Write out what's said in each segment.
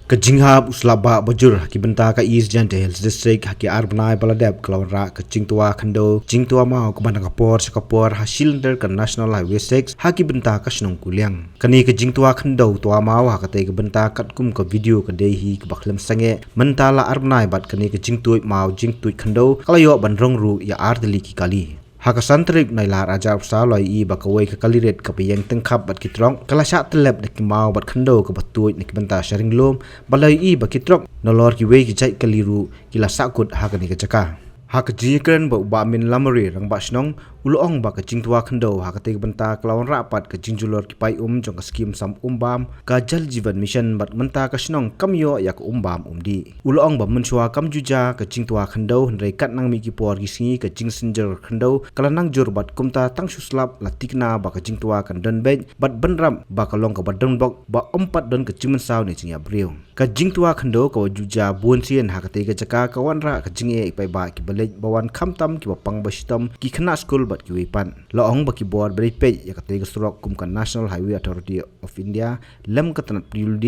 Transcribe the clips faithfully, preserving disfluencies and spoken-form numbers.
Ka jinghap u slap bah bajur ha ki bynta ka East Jaintia Hills District ha ki ar bnai ba la dep ka la wanrah ka jingtwa khyndew jingtwa maw kaba na ka por sha ka por ha shilynter ka National Highway six ha ki bynta ka shnong Kuliang. Kane ka jingtwa khyndew twa maw ha katei ka bynta katkum ka video ka dei hi kaba khlem sangeh mynta la ar bnai bad kane ka jingtuid maw jingtuid khyndew ka la ïoh ban rong ruh ïa ar tylli ki kali. Ha ka san tarik Nailar arhajar arphew saw la ïohi ba kawei ka kali rit kaba ïeng tyngkhap bad ki trok ka la shah tyllep da ki maw bad khyndew kaba tuid na ki bynta sha ring lum bad la ïohi ba ki trok nalor kiwei ki jait kali ruh ki la sahkut ha kane ka jaka. Ha ka jingïakren bad u Bah Min Lamare, Rangbah Shnong, u la ong ba ka jingtwa khyndew ha katei ka bynta ka la wanrah pat ka jingjulor ki paid um jong ka skhim sam um bam ka Jal Jeevan Mission bad mynta ka shnong kam ïoh ïa ka um bam um dih. U la ong ba mynshuwa kam ju jia ka jingtwa khyndew hynrei katba nang mih ki por ki sngi ka jingsynjor khyndew ka la nang jur bad kumta tang shu slap la thikna ba ka jingtwa kan don beit bad bynrap ba ka long kaba donbok ba ym pat don ka jingmynsaw ne jingïap briew. Ka jingtwa khyndew kaba ju jia bun sien ha katei ka jaka ka wanrah ka jingeh ïa ki paidbah kiba leit ba wan khamtam kiba pang ba shitom ki khynnah skul bad kiwei pat. La ong ba ki bor ba dei peit ïa katei ka surok kum ka National Highway Authority of India lem ka tnat P W D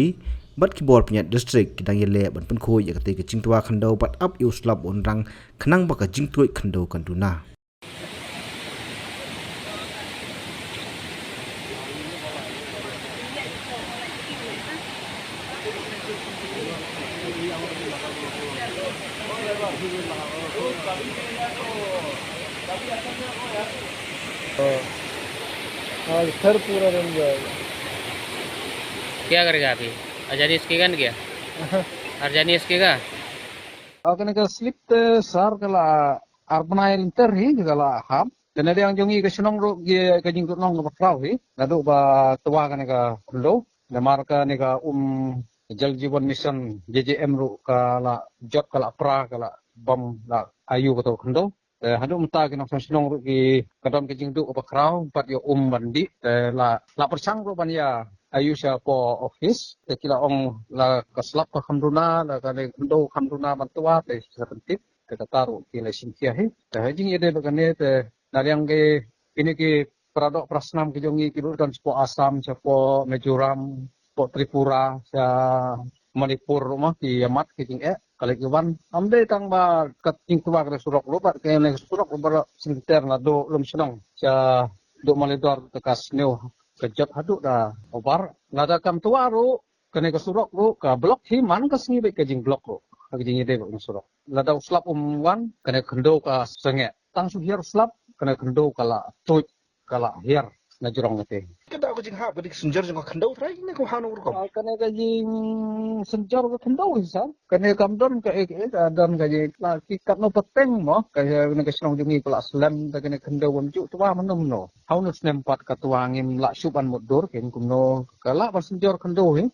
bad ki bor pynïaid district ki dang ïaleh ban pynkhuid ïa katei ka jingtwa khyndew bad ap ïa u slap ba un rang khnang ba ka jingtuid khyndew kan duna. और घर पूरा बन जाएगा। क्या करेगा अभी? अर्जानी इसके का नहीं किया? अर्जानी इसके का? और कने का स्लिप ते सर कला अर्बनाइल इंटर ही कला हाफ। Te na liang jong ngi ka shnong ruh ki ka jingkut nong kaba khraw hi naduh ba twa kane ka khyndew. Namar kane ka um Jal Jeevan Mission, J J M, ruh ka la jot, ka la pra, ka la bam, la ayu kato ka khyndew. Te haduh mynta ki nongshong shnong ruh ki ka don ka jingduh kaba khraw, pat ïa um ban dih. Te la, la pyrshang ruh ban ïa ayu sha post office. Te ki la ong la ka slap ka kham duna, la kane ka khyndew kham duna ban twa, te sha pyntip. Te kata ruh ki la shim khia hi. Te ha jingïadei bad kane te na liang ki kine ki para doh para snam ki jong ngi kiba don shapoh Assam, shapoh Mizoram, shapoh Tripura, sha Manipur ruh ma ki ïamat ki jingeh. Ka leit ki wan. Ym dei tang ba ka jingtwa ka surok ruh bad kane ka surok ruh ba la shynter naduh lum shnong shaduh Malidor te ka sniew ka jot haduh da Hobart. Lada kam twa ruh kane ka surok ruh ka block hi man ka sngi bad ka jingblok ruh. Ka jingïadei bad ka surok. Lada u slap um wan kane ka khyndew ka sangeh. Tang shu hiar u slap kane ka khyndew ka la tuid ka la hiar na jrong kata. Ka dei ka jinghap ka dei ka synjor jong ka khyndew trai ne ka hanu rukom. Ah, kane ka jingsynjor ka khyndew hi sir. Kane kam don ka ek ek, ah, don ka jing la ki katno pateng mo. Kane ka shnong jong ngi ka la slem te kane ka khyndew bym ju twa mano mano. Hau nu snem pat ka twa ngim lah shuh ban mutdur ken kumno ka lah ban synjor khyndew hi.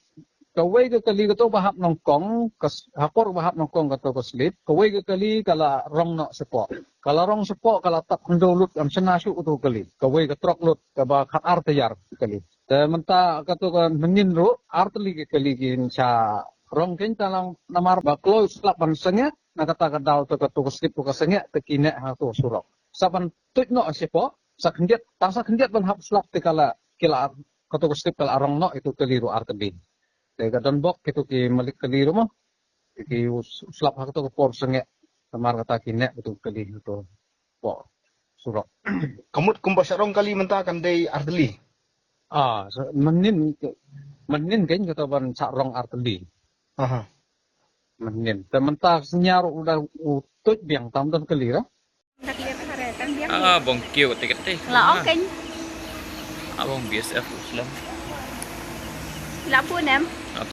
Kawei ka kali kato ba hap nyngkong, ka s-, ha por ba hap nyngkong kato ka slip. Kawei ka kali ka la rong noh shapoh. Ka la rong shapoh, ka la tap khyndew lut, ym shna shuh kato ka kali. Kawei ka trok lut, kaba khat ar taïar ka kali. Te mynta kato ka mynnin ruh, ar tylli ka kali kin sa rong ken ta lang namar ba kloi slap ban sangeh, na kata ka daw te kato ka slip ruh ka sangeh, te ki neh ha kato surok. Sa ban tuid noh shapoh, sa khyndiat, tang sa khyndiat ban hap slap te ka la, ki la, kato ka slip ka la rong noh, ito kali ruh ar tylli. Te ka donbok kito ki malik kali ruh mo. Ki u s-, u slap ha kato ka por sangeh. Namar kata ki neh kito kali kato por surok. Ka mut kumba shah rong kali mynta kan dei ar tylli. Ah, so, mynnin ke, mynnin ken kato ban shah rong ar tylli. Aha. Mynnin. Te mynta ka snier u da u tuid biang tam don kali ra. Ah, bong kiew kati kati. La ong keiñ. Ah, bong B S F u slem. La bun em? Ah,